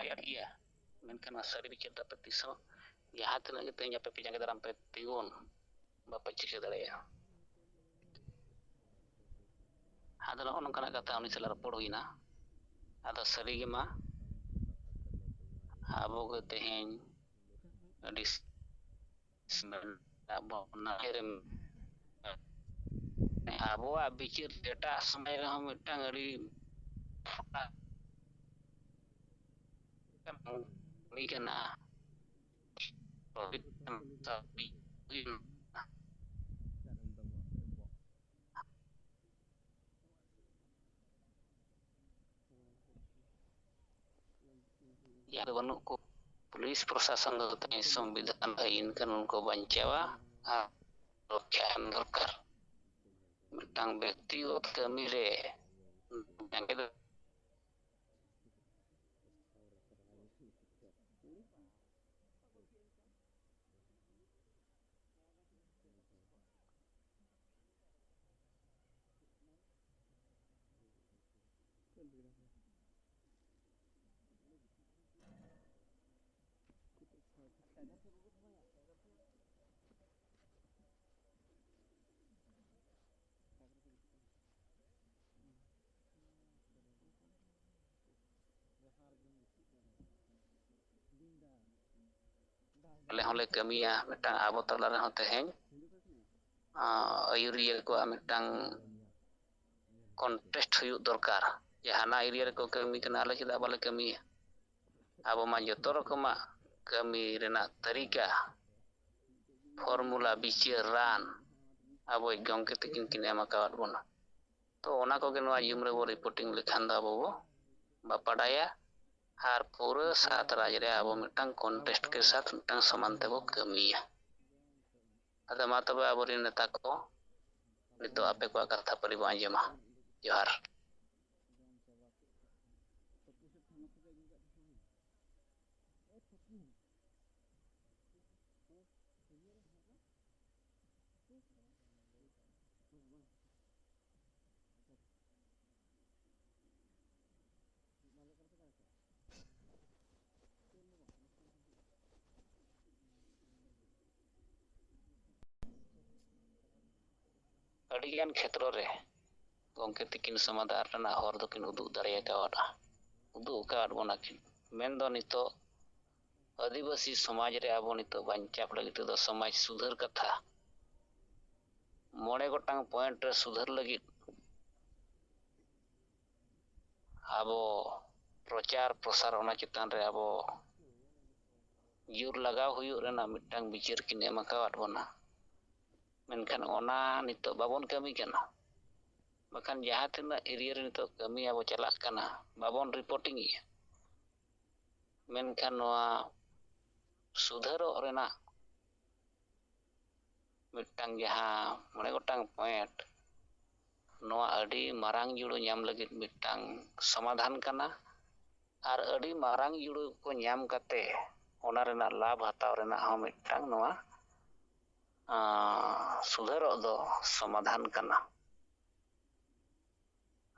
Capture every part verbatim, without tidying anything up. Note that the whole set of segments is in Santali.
ᱫᱟᱲᱮᱭᱟᱜ ᱜᱮᱭᱟ, ᱢᱮᱱᱠᱷᱟᱱ ᱚᱱᱟ ᱥᱟᱹᱨᱤ ᱵᱤᱪᱟᱹᱨ ᱫᱚ ᱟᱯᱮ ᱛᱤᱥ ᱦᱚᱸ, ᱡᱟᱦᱟᱸ ᱛᱤᱱᱟᱹᱜ ᱜᱮ ᱛᱮᱦᱮᱧ ᱟᱯᱮ ᱯᱮ ᱡᱟᱸᱜᱮ ᱫᱟᱨᱟᱢ ᱯᱮ ᱛᱤᱸᱜᱩᱱ, ᱵᱟᱯᱮ ᱪᱤᱠᱟᱹ ᱫᱟᱲᱮᱭᱟᱜᱼᱟ᱾ ᱟᱫᱚ ᱱᱚᱜᱼᱚ ᱱᱚᱝᱠᱟᱱᱟᱜ ᱠᱟᱛᱷᱟ ᱩᱱᱤ ᱥᱟᱞᱟᱜ ᱨᱚᱯᱚᱲ ᱦᱩᱭᱱᱟ᱾ ᱟᱫᱚ ᱥᱟᱹᱨᱤ ᱜᱮᱢᱟ ᱟᱵᱚ ᱜᱮ ᱛᱮᱦᱮᱧ ᱟᱹᱰᱤ ᱢᱮᱱᱟᱜ ᱵᱚᱱᱟ᱾ ᱟᱵᱚᱣᱟᱜ ᱵᱤᱪᱟᱹᱨ ᱮᱴᱟᱜ ᱥᱚᱢᱚᱭ ᱨᱮᱦᱚᱸ ᱢᱤᱫᱴᱟᱝ ᱟᱹᱰᱤ ᱠᱟᱹᱢᱤ ᱠᱟᱱᱟ᱾ ᱭᱟ ᱫᱚ ᱵᱟᱹᱱᱩᱜ ᱠᱚ᱾ ᱯᱩᱞᱤᱥ ᱯᱨᱚᱥᱟᱥᱚᱱ ᱫᱚ ᱛᱮᱦᱮᱧ ᱥᱚᱝᱵᱤᱫᱷᱟᱱ ᱟᱹᱭᱤᱱ ᱠᱟᱹᱱᱩᱱ ᱠᱚ ᱵᱟᱧᱪᱟᱣᱟ ᱟᱨ ᱨᱚᱠᱷᱟ ᱮᱢ ᱫᱚᱨᱠᱟᱨ᱾ ᱢᱤᱫᱴᱟᱝ ᱵᱮᱠᱛᱤᱜᱚᱛ ᱠᱟᱹᱢᱤ ᱨᱮ ᱟᱞᱮ ᱦᱚᱸᱞᱮ ᱠᱟᱹᱢᱤᱭᱟ ᱢᱤᱫᱴᱟᱝ ᱟᱵᱚ ᱛᱟᱞᱟ ᱨᱮᱦᱚᱸ ᱛᱮᱦᱮᱧ, ᱟᱸ, ᱟᱹᱭᱩᱨᱤᱭᱟᱹ ᱠᱚᱣᱟᱜ ᱢᱤᱫᱴᱟᱝ ᱠᱚᱱᱴᱮᱥᱴ ᱦᱩᱭᱩᱜ ᱫᱚᱨᱠᱟᱨ᱾ ᱡᱮ ᱦᱟᱱᱟ ᱮᱨᱤᱭᱟ ᱨᱮᱠᱚ ᱠᱟᱹᱢᱤ ᱠᱟᱱᱟ, ᱟᱞᱮ ᱪᱮᱫᱟᱜ ᱵᱟᱞᱮ ᱠᱟᱹᱢᱤᱭᱟ? ᱟᱵᱚ ᱢᱟ ᱡᱚᱛᱚ ᱨᱚᱠᱚᱢᱟᱜ ᱠᱟᱹᱢᱤ ᱨᱮᱱᱟᱜ ᱛᱟᱹᱨᱤᱠᱟ, ᱯᱷᱚᱨᱢᱩᱞᱟ, ᱵᱤᱪᱟᱹᱨ, ᱨᱟᱱ ᱟᱵᱚᱭᱤᱡ ᱜᱚᱢᱠᱮ ᱛᱟᱹᱠᱤᱱ ᱠᱤᱱ ᱮᱢ ᱟᱠᱟᱣᱟᱫ ᱵᱚᱱᱟ᱾ ᱛᱚ ᱚᱱᱟ ᱠᱚᱜᱮ ᱱᱚᱣᱟ ᱡᱩᱢ ᱨᱮᱵᱚ ᱨᱤᱯᱳᱨᱴᱤᱝ ᱞᱮᱠᱷᱟᱱ ᱫᱚ ᱟᱵᱚ ᱵᱚ ᱵᱟᱯᱟᱰᱟᱭᱟ ᱟᱨ ᱯᱩᱨᱟᱹ ᱥᱟᱛ ᱨᱟᱡᱽ ᱨᱮ ᱟᱵᱚ ᱢᱤᱫᱴᱟᱝ ᱠᱚᱱᱴᱮᱥᱴ ᱠᱮ ᱥᱟᱛ ᱢᱤᱫᱴᱟᱝ ᱥᱚᱢᱟᱱ ᱛᱮᱵᱚ ᱠᱟᱹᱢᱤᱭᱟ᱾ ᱟᱫᱚ ᱢᱟ ᱛᱚᱵᱮ ᱟᱵᱚᱨᱮᱱ ᱱᱮᱛᱟ ᱠᱚ, ᱱᱤᱛᱚᱜ ᱟᱯᱮ ᱠᱚᱣᱟᱜ ᱠᱟᱛᱷᱟ ᱯᱟᱹᱨᱤ ᱵᱚ ᱟᱸᱡᱚᱢᱟ᱾ ᱡᱚᱦᱟᱨ᱾ ᱟᱹᱰᱤᱜᱟᱱ ᱠᱷᱮᱛᱨᱚ ᱨᱮ ᱜᱚᱢᱠᱮ ᱛᱤᱠᱤᱱ ᱥᱚᱢᱟᱫᱷᱟᱱ ᱨᱮᱱᱟᱜ ᱦᱚᱨ ᱫᱚᱠᱤᱱ ᱩᱫᱩᱜ ᱫᱟᱲᱮ ᱟᱠᱟᱣᱟᱫᱼᱟ, ᱩᱫᱩᱜ ᱟᱠᱟᱣᱟᱫ ᱵᱚᱱᱟ ᱠᱤᱱ᱾ ᱢᱮᱱᱫᱚ ᱱᱤᱛᱚᱜ ᱟᱹᱫᱤᱵᱟᱹᱥᱤ ᱥᱚᱢᱟᱡᱽ ᱨᱮ ᱟᱵᱚ ᱱᱤᱛᱚᱜ ᱵᱟᱧᱪᱟᱣ ᱞᱟᱹᱜᱤᱫ ᱛᱮᱫᱚ ᱥᱚᱢᱟᱡᱽ ᱥᱩᱫᱷᱟᱹᱨ ᱠᱟᱛᱷᱟ ᱢᱚᱬᱮ ᱜᱚᱴᱟᱝ point ᱨᱮ ᱥᱩᱫᱷᱟᱹᱨ ᱞᱟᱹᱜᱤᱫ ᱟᱵᱚ ᱯᱨᱚᱪᱟᱨ ᱯᱨᱚᱥᱟᱨ ᱚᱱᱟ ᱪᱮᱛᱟᱱ ᱨᱮ ᱟᱵᱚ ᱡᱳᱨ ᱞᱟᱜᱟᱣ ᱦᱩᱭᱩᱜ ᱨᱮᱱᱟᱜ ᱢᱤᱫᱴᱟᱝ ᱵᱤᱪᱟᱹᱨ ᱠᱤᱱ ᱮᱢ ᱟᱠᱟᱣᱟᱫ ᱵᱚᱱᱟ᱾ ᱢᱮᱱᱠᱷᱟᱱ ᱚᱱᱟ ᱱᱤᱛᱚᱜ ᱵᱟᱵᱚᱱ ᱠᱟᱹᱢᱤ ᱠᱟᱱᱟ᱾ ᱵᱟᱠᱷᱟᱱ ᱡᱟᱦᱟᱸ ᱛᱤᱱᱟᱹᱜ area ᱨᱮ ᱱᱤᱛᱚᱜ ᱠᱟᱹᱢᱤ ᱟᱵᱚ ᱪᱟᱞᱟᱜ ᱠᱟᱱᱟ, ᱵᱟᱵᱚᱱ reporting ᱮᱫᱼᱟ᱾ ᱢᱮᱱᱠᱷᱟᱱ ᱱᱚᱣᱟ ᱥᱩᱫᱷᱟᱹᱨᱚᱜ ᱨᱮᱱᱟᱜ ᱢᱤᱫᱴᱟᱝ ᱡᱟᱦᱟᱸ ᱢᱚᱬᱮ ᱜᱚᱴᱟᱝ point, ᱱᱚᱣᱟ ᱟᱹᱰᱤ ᱢᱟᱨᱟᱝ ᱡᱩᱲᱩ ᱧᱟᱢ ᱞᱟᱹᱜᱤᱫ ᱢᱤᱫᱴᱟᱝ ᱥᱚᱢᱟᱫᱷᱟᱱ ᱠᱟᱱᱟ᱾ ᱟᱨ ᱟᱹᱰᱤ ᱢᱟᱨᱟᱝ ᱡᱩᱲᱩ ᱠᱚ ᱧᱟᱢ ᱠᱟᱛᱮ ᱚᱱᱟ ᱨᱮᱱᱟᱜ ᱞᱟᱵᱷ ᱦᱟᱛᱟᱣ ᱨᱮᱱᱟᱜ ᱦᱚᱸ ᱢᱤᱫᱴᱟᱝ ᱱᱚᱣᱟ, ᱟᱸ, ᱥᱩᱫᱷᱟᱹᱨᱚᱜ ᱫᱚ ᱥᱚᱢᱟᱫᱷᱟᱱ ᱠᱟᱱᱟ᱾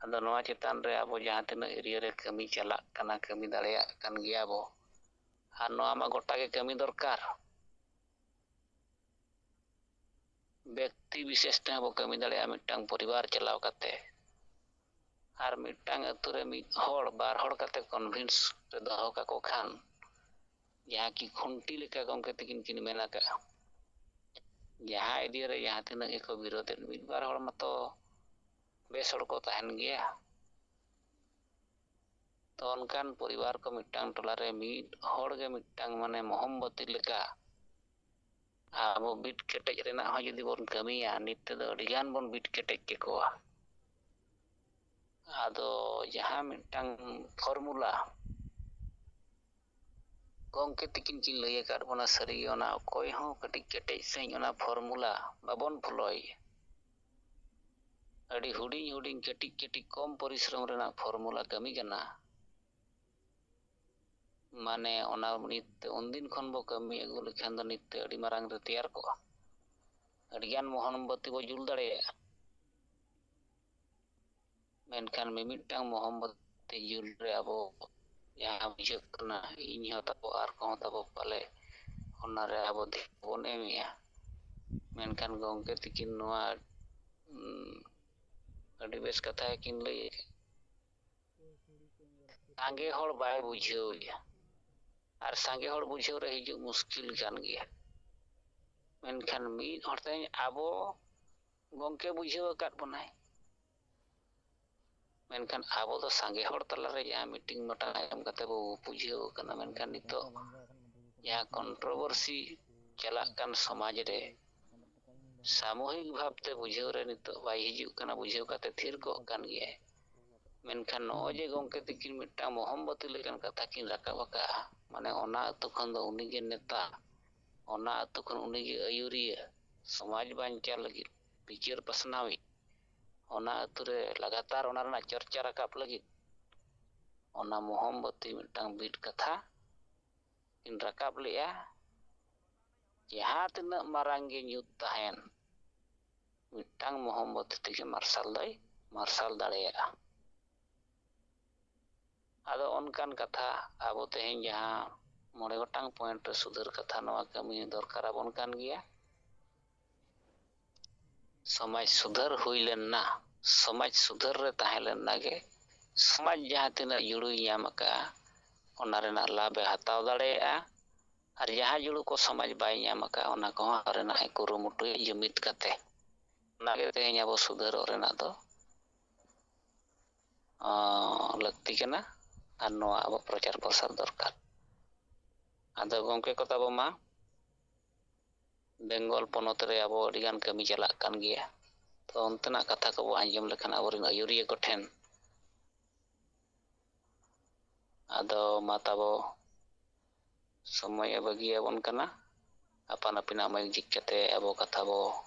ᱟᱫᱚ ᱱᱚᱣᱟ ᱪᱮᱛᱟᱱ ᱨᱮ ᱟᱵᱚ ᱡᱟᱦᱟᱸ ᱛᱤᱱᱟᱹᱜ area ᱨᱮ ᱠᱟᱹᱢᱤ ᱪᱟᱞᱟᱜ ᱠᱟᱱᱟ, ᱠᱟᱹᱢᱤ ᱫᱟᱲᱮᱭᱟᱜ ᱠᱟᱱ ᱜᱮᱭᱟ ᱵᱚ, ᱟᱨ ᱱᱚᱣᱟ ᱢᱟ ᱜᱚᱴᱟ ᱜᱮ ᱠᱟᱹᱢᱤ ᱫᱚᱨᱠᱟᱨ᱾ ᱵᱮᱠᱛᱤ ᱵᱤᱥᱮᱥ ᱛᱮᱦᱚᱸ ᱵᱚ ᱠᱟᱹᱢᱤ ᱫᱟᱲᱮᱭᱟᱜᱼᱟ, ᱢᱤᱫᱴᱟᱝ ᱯᱚᱨᱤᱵᱟᱨ ᱪᱟᱞᱟᱣ ᱠᱟᱛᱮ᱾ ᱟᱨ ᱢᱤᱫᱴᱟᱝ ᱟᱹᱛᱩ ᱨᱮ ᱢᱤᱫ ᱦᱚᱲ, ᱵᱟᱨ ᱦᱚᱲ ᱠᱟᱛᱮ convince ᱨᱮ ᱫᱚᱦᱚ ᱠᱟᱠᱚ ᱠᱷᱟᱱ, ᱡᱟᱦᱟᱸ ᱠᱤ ᱠᱷᱩᱱᱴᱤ ᱞᱮᱠᱟ ᱜᱚᱢᱠᱮ ᱛᱤᱠᱤᱱ ᱠᱤᱱ ᱢᱮᱱ ᱟᱠᱟᱫᱼᱟ, ᱡᱟᱦᱟᱸ area ᱨᱮ ᱡᱟᱦᱟᱸ ᱛᱤᱱᱟᱹᱜ ᱜᱮᱠᱚ ᱵᱤᱨᱳᱫᱷᱮᱫ, ᱢᱤᱫ ᱵᱟᱨ ᱦᱚᱲ ᱢᱟᱛᱚ ᱵᱮᱥ ᱦᱚᱲ ᱠᱚ ᱛᱟᱦᱮᱱ ᱜᱮᱭᱟ᱾ ᱛᱚ ᱚᱱᱠᱟᱱ ᱯᱚᱨᱤᱵᱟᱨ ᱠᱚ ᱢᱤᱫᱴᱟᱝ ᱴᱚᱞᱟ ᱨᱮ ᱢᱤᱫ ᱦᱚᱲ ᱜᱮ ᱢᱤᱫᱴᱟᱝ ᱢᱟᱱᱮ ᱢᱚᱦᱚᱢᱵᱚᱛᱤ ᱞᱮᱠᱟ ᱟᱵᱚ ᱵᱤᱫ ᱠᱮᱴᱮᱡ ᱨᱮᱱᱟᱜ ᱦᱚᱸ ᱡᱩᱫᱤ ᱵᱚᱱ ᱠᱟᱹᱢᱤᱭᱟ, ᱱᱤᱛ ᱛᱮᱫᱚ ᱟᱹᱰᱤ ᱜᱟᱱ ᱵᱚᱱ ᱵᱤᱫ ᱠᱮᱴᱮᱡ ᱠᱮᱠᱚᱣᱟ᱾ ᱟᱫᱚ ᱡᱟᱦᱟᱸ ᱢᱤᱫᱴᱟᱝ formula ᱜᱚᱢᱠᱮ ᱛᱤᱠᱤᱱ ᱠᱤᱱ ᱞᱟᱹᱭ ᱟᱠᱟᱫ ᱵᱚᱱᱟ, ᱥᱟᱹᱨᱤᱜᱮ ᱚᱱᱟ ᱚᱠᱚᱭ ᱦᱚᱸ ᱠᱟᱹᱴᱤᱡ ᱠᱮᱴᱮᱡ ᱥᱟᱺᱦᱤᱡ ᱚᱱᱟ formula ᱵᱟᱵᱚᱱ ᱯᱷᱚᱞᱳᱭᱟ᱾ ᱟᱹᱰᱤ ᱦᱩᱰᱤᱧ ᱦᱩᱰᱤᱧ ᱠᱟᱹᱴᱤᱡ ᱠᱟᱹᱴᱤᱡ ᱠᱚᱢ ᱯᱚᱨᱤᱥᱨᱚᱢ ᱨᱮᱱᱟᱜ formula ᱠᱟᱹᱢᱤ ᱠᱟᱱᱟ᱾ ᱢᱟᱱᱮ ᱚᱱᱟ ᱱᱤᱛ ᱩᱱᱫᱤᱱ ᱠᱷᱚᱱ ᱵᱚ ᱠᱟᱹᱢᱤ ᱟᱹᱜᱩ ᱞᱮᱠᱷᱟᱱ ᱫᱚ ᱱᱤᱛ ᱛᱮ ᱟᱹᱰᱤ ᱢᱟᱨᱟᱝ ᱨᱮ ᱛᱮᱭᱟᱨ ᱠᱚᱜᱼᱟ᱾ ᱟᱹᱰᱤᱜᱟᱱ ᱢᱚᱦᱚᱢᱵᱚᱛᱤ ᱵᱚ ᱡᱩᱞ ᱫᱟᱲᱮᱭᱟᱜᱼᱟ, ᱢᱮᱱᱠᱷᱟᱱ ᱢᱤᱢᱤᱫᱴᱟᱝ ᱢᱚᱦᱚᱢᱵᱚᱛᱤ ᱡᱩᱞ ᱨᱮ ᱟᱵᱚ ᱡᱟᱦᱟᱸ ᱵᱩᱡᱷᱟᱹᱜ ᱠᱟᱱᱟ, ᱤᱧ ᱦᱚᱸ ᱛᱟᱵᱚ ᱟᱨ ᱠᱚᱦᱚᱸ ᱛᱟᱵᱚ ᱯᱟᱞᱮ ᱚᱱᱟᱨᱮ ᱟᱵᱚ ᱫᱷᱮᱭᱟᱱ ᱵᱚᱱ ᱮᱢᱮᱜᱼᱟ᱾ ᱢᱮᱱᱠᱷᱟᱱ ᱜᱚᱢᱠᱮ ᱛᱤᱠᱤᱱ ᱱᱚᱣᱟ ᱦᱩᱸ, ᱟᱹᱰᱤ ᱵᱮᱥ ᱠᱟᱛᱷᱟ ᱜᱮᱠᱤᱱ ᱞᱟᱹᱭ ᱟᱠᱟᱫ᱾ ᱥᱟᱸᱜᱮ ᱦᱚᱲ ᱵᱟᱭ ᱵᱩᱡᱷᱟᱹᱣ ᱮᱭᱟ, ᱟᱨ ᱥᱟᱸᱜᱮ ᱦᱚᱲ ᱵᱩᱡᱷᱟᱹᱣ ᱨᱮ ᱦᱤᱡᱩᱜ ᱢᱩᱥᱠᱤᱞ ᱠᱟᱱ ᱜᱮᱭᱟ᱾ ᱢᱮᱱᱠᱷᱟᱱ ᱢᱤᱫ ᱦᱚᱲ ᱛᱮ ᱟᱵᱚ ᱜᱚᱢᱠᱮ ᱵᱩᱡᱷᱟᱹᱣ ᱟᱠᱟᱫ ᱵᱚᱱᱟᱭ, ᱢᱮᱱᱠᱷᱟᱱ ᱟᱵᱚ ᱫᱚ ᱥᱟᱸᱜᱮ ᱦᱚᱲ ᱛᱟᱞᱟᱨᱮ ᱡᱟᱦᱟᱸ ᱢᱤᱴᱤᱝ ᱢᱟᱴᱟᱝ ᱮᱢ ᱠᱟᱛᱮ ᱵᱚ ᱵᱩᱡᱷᱟᱹᱣ ᱠᱟᱱᱟ, ᱢᱮᱱᱠᱷᱟᱱ ᱱᱤᱛᱚᱜ ᱡᱟᱦᱟᱸ ᱠᱚᱱᱴᱨᱳᱵᱷᱟᱨᱥᱤ ᱪᱟᱞᱟᱜ ᱠᱟᱱ ᱥᱚᱢᱟᱡᱽ ᱨᱮ, ᱥᱟᱢᱩᱦᱤᱠ ᱵᱷᱟᱵᱽᱛᱮ ᱵᱩᱡᱷᱟᱹᱣ ᱨᱮ ᱱᱤᱛᱚᱜ ᱵᱟᱭ ᱦᱤᱡᱩᱜ ᱠᱟᱱᱟ, ᱵᱩᱡᱷᱟᱹᱣ ᱠᱟᱛᱮ ᱛᱷᱤᱨ ᱠᱚᱜ ᱠᱟᱱ ᱜᱮᱭᱟᱭ᱾ ᱢᱮᱱᱠᱷᱟᱱ ᱱᱚᱜᱼᱚᱭ ᱡᱮ ᱜᱚᱢᱠᱮ ᱛᱤᱠᱤᱱ ᱢᱤᱫᱴᱟᱝ ᱢᱚᱦᱚᱢᱵᱚᱛᱤ ᱞᱮᱠᱟᱱ ᱠᱟᱛᱷᱟ ᱠᱤᱱ ᱨᱟᱠᱟᱵ ᱟᱠᱟᱫᱼᱟ, ᱢᱟᱱᱮ ᱚᱱᱟ ᱟᱹᱛᱩ ᱠᱷᱚᱱ ᱫᱚ ᱩᱱᱤᱜᱮ ᱱᱮᱛᱟ, ᱚᱱᱟ ᱟᱹᱛᱩ ᱠᱷᱚᱱ ᱩᱱᱤᱜᱮ ᱟᱹᱭᱩᱨᱤᱭᱟᱹ, ᱥᱚᱢᱟᱡᱽ ᱵᱟᱧᱪᱟᱣ ᱞᱟᱹᱜᱤᱫ, ᱵᱤᱪᱟᱹᱨ ᱯᱟᱥᱱᱟᱣᱤᱡ, ᱚᱱᱟ ᱟᱹᱛᱩ ᱨᱮ ᱞᱟᱜᱟᱛᱟᱨ ᱚᱱᱟ ᱨᱮᱱᱟᱜ ᱪᱚᱨᱪᱟ ᱨᱟᱠᱟᱵ ᱞᱟᱹᱜᱤᱫ ᱚᱱᱟ ᱢᱚᱦᱚᱢᱵᱚᱛᱤ ᱢᱤᱫᱴᱟᱝ ᱵᱤᱫ ᱠᱟᱛᱷᱟ ᱠᱤᱱ ᱨᱟᱠᱟᱵ ᱞᱮᱫᱼᱟ᱾ ᱡᱟᱦᱟᱸ ᱛᱤᱱᱟᱹᱜ ᱢᱟᱨᱟᱝ ᱜᱮ ᱧᱩᱛ ᱛᱟᱦᱮᱱ, ᱢᱤᱫᱴᱟᱝ ᱢᱚᱦᱚᱢᱵᱚᱛᱤ ᱛᱮᱜᱮ ᱢᱟᱨᱥᱟᱞ ᱫᱚᱭ ᱢᱟᱨᱥᱟᱞ ᱫᱟᱲᱮᱭᱟᱜᱼᱟ᱾ ᱟᱫᱚ ᱚᱱᱠᱟᱱ ᱠᱟᱛᱷᱟ, ᱟᱵᱚ ᱛᱮᱦᱮᱧ ᱡᱟᱦᱟᱸ ᱢᱚᱬᱮ ᱜᱚᱴᱟᱝ ᱯᱚᱭᱮᱱᱴ ᱨᱮ ᱥᱩᱫᱷᱟᱹᱨ ᱠᱟᱛᱷᱟ, ᱱᱚᱣᱟ ᱠᱟᱹᱢᱤ ᱫᱚᱨᱠᱟᱨ ᱟᱵᱚᱱ ᱠᱟᱱ ᱜᱮᱭᱟ᱾ ᱥᱚᱢᱟᱡᱽ ᱥᱩᱫᱷᱟᱹᱨ ᱦᱩᱭ ᱞᱮᱱᱟ, ᱥᱚᱢᱟᱡᱽ ᱥᱩᱫᱷᱟᱹᱨ ᱨᱮ ᱛᱟᱦᱮᱸ ᱞᱮᱱᱟ ᱜᱮ ᱥᱚᱢᱟᱡᱽ ᱡᱟᱦᱟᱸ ᱛᱤᱱᱟᱹᱜ ᱡᱩᱲᱩᱭ ᱧᱟᱢ ᱟᱠᱟᱫᱼᱟ, ᱚᱱᱟ ᱨᱮᱱᱟᱜ ᱞᱟᱵᱷ ᱮ ᱦᱟᱛᱟᱣ ᱫᱟᱲᱮᱭᱟᱜᱼᱟ᱾ ᱟᱨ ᱡᱟᱦᱟᱸ ᱡᱩᱲᱩ ᱠᱚ ᱥᱚᱢᱟᱡᱽ ᱵᱟᱭ ᱧᱟᱢ ᱟᱠᱟᱫᱼᱟ, ᱚᱱᱟ ᱠᱚᱦᱚᱸ ᱦᱟᱛᱟᱣ ᱨᱮᱱᱟᱜ ᱮ ᱠᱩᱨᱩᱢᱩᱴᱩᱭᱟ ᱡᱩᱢᱤᱫ ᱠᱟᱛᱮ᱾ ᱚᱱᱟᱜᱮ ᱛᱮᱦᱮᱧ ᱟᱵᱚ ᱥᱩᱫᱷᱟᱹᱨᱚᱜ ᱨᱮᱱᱟᱜ ᱫᱚ, ᱟᱸ, ᱞᱟᱹᱠᱛᱤ ᱠᱟᱱᱟ᱾ ᱟᱨ ᱱᱚᱣᱟ ᱟᱵᱚ ᱯᱨᱚᱪᱟᱨ ᱯᱨᱚᱥᱟᱨ ᱫᱚᱨᱠᱟᱨ᱾ ᱟᱫᱚ ᱜᱚᱢᱠᱮ ᱠᱚ ᱛᱟᱵᱚ ᱢᱟ, ᱵᱮᱝᱜᱚᱞ ᱯᱚᱱᱚᱛ ᱨᱮ ᱟᱵᱚ ᱟᱹᱰᱤᱜᱟᱱ ᱠᱟᱹᱢᱤ ᱪᱟᱞᱟᱜ ᱠᱟᱱ ᱜᱮᱭᱟ᱾ ᱛᱚ ᱚᱱᱛᱮᱱᱟᱜ ᱠᱟᱛᱷᱟ ᱠᱚᱵᱚ ᱟᱸᱡᱚᱢ ᱞᱮᱠᱷᱟᱱ ᱟᱵᱚᱨᱮᱱ ᱟᱹᱭᱩᱨᱤᱭᱟᱹ ᱠᱚᱴᱷᱮᱱ, ᱟᱫᱚ ᱢᱟ ᱛᱟᱵᱚ ᱥᱚᱢᱚᱭ ᱮ ᱵᱟᱹᱜᱤᱭᱟᱵᱚᱱ ᱠᱟᱱᱟ᱾ ᱟᱯᱟᱱ ᱟᱹᱯᱤᱱᱟᱜ ᱢᱟᱹᱭᱤᱠ ᱡᱷᱤᱡ ᱠᱟᱛᱮ ᱟᱵᱚ ᱠᱟᱛᱷᱟ ᱵᱚ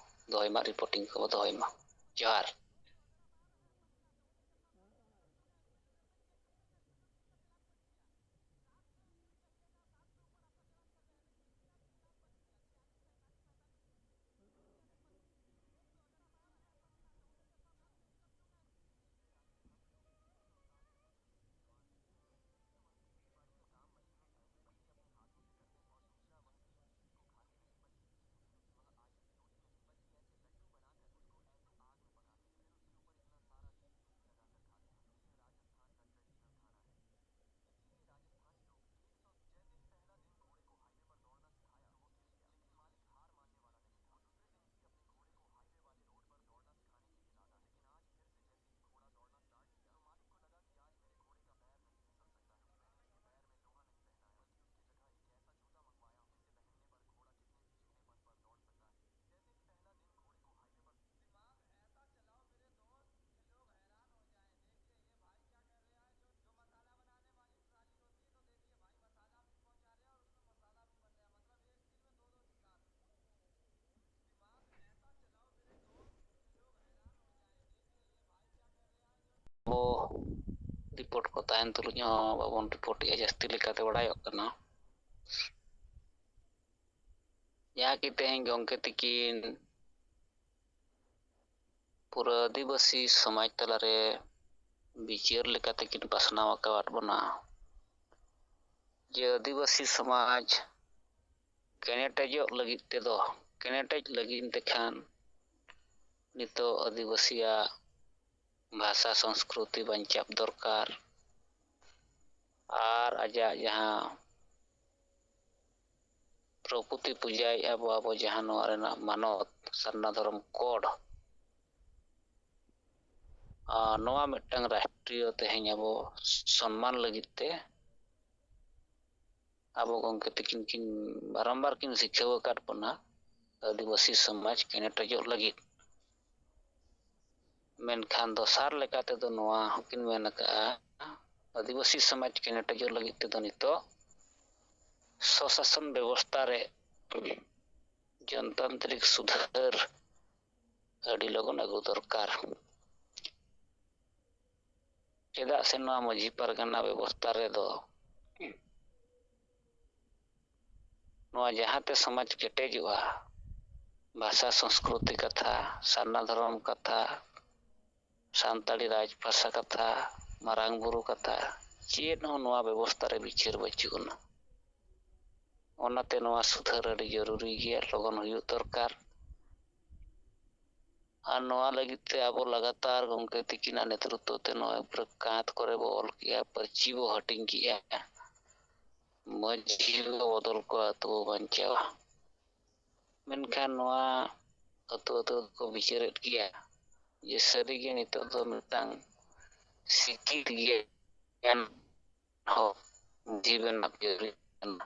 ᱫᱚᱦᱚᱭ ᱢᱟ, ᱨᱤᱯᱳᱨᱴᱤᱝ ᱠᱚᱵᱚ ᱫᱚᱦᱚᱭ ᱢᱟ᱾ ᱡᱚᱦᱟᱨ᱾ ᱟᱵᱚ ᱨᱤᱯᱳᱨᱴ ᱠᱚ ᱛᱟᱦᱮᱱ ᱛᱩᱞᱩᱡ ᱦᱚᱸ ᱵᱟᱵᱚᱱ ᱨᱤᱯᱳᱨᱴᱮᱜᱼᱟ, ᱡᱟᱹᱥᱛᱤ ᱞᱮᱠᱟᱛᱮ ᱵᱟᱲᱟᱭᱚᱜ ᱠᱟᱱᱟ᱾ ᱡᱟᱦᱟᱸ ᱠᱤ ᱛᱮᱦᱮᱧ ᱜᱚᱢᱠᱮ ᱛᱤᱠᱤᱱ ᱯᱩᱨᱟᱹ ᱟᱹᱫᱤᱵᱟᱹᱥᱤ ᱥᱚᱢᱟᱡᱽ ᱛᱟᱞᱟᱨᱮ ᱵᱤᱪᱟᱹᱨ ᱞᱮᱠᱟᱛᱮ ᱠᱤᱱ ᱯᱟᱥᱱᱟᱣ ᱟᱠᱟᱣᱟᱫ ᱵᱚᱱᱟ ᱡᱮ ᱟᱹᱫᱤᱵᱟᱹᱥᱤ ᱥᱚᱢᱟᱡᱽ ᱠᱮᱱᱮᱴᱮᱡᱚᱜ ᱞᱟᱹᱜᱤᱫ ᱛᱮᱫᱚ, ᱠᱮᱱᱮᱴᱮᱡ ᱞᱟᱹᱜᱤᱫ ᱛᱮᱠᱷᱟᱱ ᱱᱤᱛᱚᱜ ᱟᱹᱫᱤᱵᱟᱹᱥᱤᱭᱟᱜ ᱵᱷᱟᱥᱟ ᱥᱚᱝᱥᱠᱨᱩᱛᱤ ᱵᱟᱧᱪᱟᱣ ᱫᱚᱨᱠᱟᱨ᱾ ᱟᱨ ᱟᱡᱟᱜ ᱡᱟᱦᱟᱸ ᱯᱨᱚᱠᱨᱤᱛᱤ ᱯᱩᱡᱟᱭᱮᱫᱼᱟ ᱵᱚ ᱟᱵᱚ, ᱡᱟᱦᱟᱸ ᱱᱚᱣᱟ ᱨᱮᱱᱟᱜ ᱢᱟᱱᱚᱛ, ᱥᱟᱨᱱᱟ ᱫᱷᱚᱨᱚᱢ ᱠᱳᱰ, ᱟᱨ ᱱᱚᱣᱟ ᱢᱤᱫᱴᱟᱝ ᱨᱟᱥᱴᱨᱤᱭᱚ ᱛᱮᱦᱮᱧ ᱟᱵᱚ ᱥᱚᱱᱢᱟᱱ ᱞᱟᱹᱜᱤᱫ ᱛᱮ ᱟᱵᱚ ᱜᱚᱢᱠᱮ ᱛᱤᱠᱤᱱ ᱠᱤᱱ ᱵᱟᱨᱚᱢᱵᱟᱨ ᱠᱤᱱ ᱥᱤᱠᱷᱟᱹᱣ ᱟᱠᱟᱫ ᱵᱚᱱᱟ ᱟᱹᱫᱤᱵᱟᱹᱥᱤ ᱥᱚᱢᱟᱡᱽ ᱠᱮᱱᱮᱴᱚᱡᱚᱜ ᱞᱟᱹᱜᱤᱫ᱾ ᱢᱮᱱᱠᱷᱟᱱ ᱫᱚᱥᱟᱨ ᱞᱮᱠᱟ ᱛᱮᱫᱚ ᱱᱚᱣᱟ ᱦᱚᱸᱠᱤᱱ ᱢᱮᱱ ᱟᱠᱟᱫᱼᱟ, ᱟᱹᱫᱤᱵᱟᱹᱥᱤ ᱥᱚᱢᱟᱡᱽ ᱠᱮᱱᱮᱴᱚᱡᱚᱜ ᱞᱟᱹᱜᱤᱫ ᱛᱮᱫᱚ ᱱᱤᱛᱚᱜ ᱥᱚᱥᱟᱥᱚᱱ ᱵᱮᱵᱚᱥᱛᱷᱟ ᱨᱮ ᱡᱚᱱᱛᱟᱱᱛᱨᱤᱠ ᱥᱩᱫᱷᱟᱹᱨ ᱟᱹᱰᱤ ᱞᱚᱜᱚᱱ ᱟᱹᱜᱩ ᱫᱚᱨᱠᱟᱨ᱾ ᱪᱮᱫᱟᱜ ᱥᱮ ᱱᱚᱣᱟ ᱢᱟᱹᱡᱷᱤ ᱯᱟᱨᱜᱟᱱᱟ ᱵᱮᱵᱚᱥᱛᱷᱟ ᱨᱮᱫᱚ ᱱᱚᱣᱟ ᱡᱟᱦᱟᱸᱛᱮ ᱥᱚᱢᱟᱡᱽ ᱠᱮᱴᱮᱡᱚᱜᱼᱟ, ᱵᱷᱟᱥᱟ ᱥᱚᱝᱥᱠᱨᱩᱛᱤ ᱠᱟᱛᱷᱟ, ᱥᱟᱨᱱᱟ ᱫᱷᱚᱨᱚᱢ ᱠᱟᱛᱷᱟ, ᱥᱟᱱᱛᱟᱲᱤ ᱨᱟᱡᱽ ᱵᱷᱟᱥᱟ ᱠᱟᱛᱷᱟ, ᱢᱟᱨᱟᱝ ᱵᱩᱨᱩ ᱠᱟᱛᱷᱟ, ᱪᱮᱫ ᱦᱚᱸ ᱱᱚᱣᱟ ᱵᱮᱵᱚᱥᱛᱷᱟ ᱨᱮ ᱵᱤᱪᱟᱹᱨ ᱵᱟᱹᱪᱩᱜ ᱟᱱᱟ᱾ ᱚᱱᱟᱛᱮ ᱱᱚᱣᱟ ᱥᱩᱫᱷᱟᱹᱨ ᱟᱹᱰᱤ ᱡᱚᱨᱩᱨᱤ ᱜᱮᱭᱟ, ᱞᱚᱜᱚᱱ ᱦᱩᱭᱩᱜ ᱫᱚᱨᱠᱟᱨ᱾ ᱟᱨ ᱱᱚᱣᱟ ᱞᱟᱹᱜᱤᱫ ᱛᱮ ᱟᱵᱚ ᱞᱟᱜᱟᱛᱟᱨ ᱜᱚᱢᱠᱮ ᱛᱤᱠᱤᱱᱟᱜ ᱱᱮᱛᱨᱤᱛᱵ ᱛᱮ ᱱᱚᱜᱼᱚᱭ ᱯᱩᱨᱟᱹ ᱠᱟᱸᱛ ᱠᱚᱨᱮ ᱵᱚ ᱚᱞ ᱠᱮᱜᱼᱟ, ᱯᱟᱹᱨᱪᱤ ᱵᱚ ᱦᱟᱹᱴᱤᱧ ᱠᱮᱜᱼᱟ, ᱢᱟᱹᱡᱷᱤ ᱵᱚ ᱵᱚᱫᱚᱞ ᱠᱚᱣᱟ, ᱟᱹᱛᱩ ᱵᱚ ᱵᱟᱧᱪᱟᱣᱟ᱾ ᱢᱮᱱᱠᱷᱟᱱ ᱱᱚᱣᱟ ᱟᱹᱛᱩ ᱟᱹᱛᱩ ᱫᱚᱠᱚ ᱵᱤᱪᱟᱹᱨᱮᱫ ᱜᱮᱭᱟ ᱡᱮ ᱥᱟᱹᱨᱤᱜᱮ ᱱᱤᱛᱚᱜ ᱫᱚ ᱢᱤᱫᱴᱟᱝ ᱥᱤᱠᱠᱷᱤᱛ ᱜᱮᱭᱟᱱ ᱦᱚᱲ ᱢᱟᱹᱡᱷᱤ ᱵᱮᱱᱟᱣ ᱡᱟᱹᱨᱩᱲ ᱠᱟᱱᱟ᱾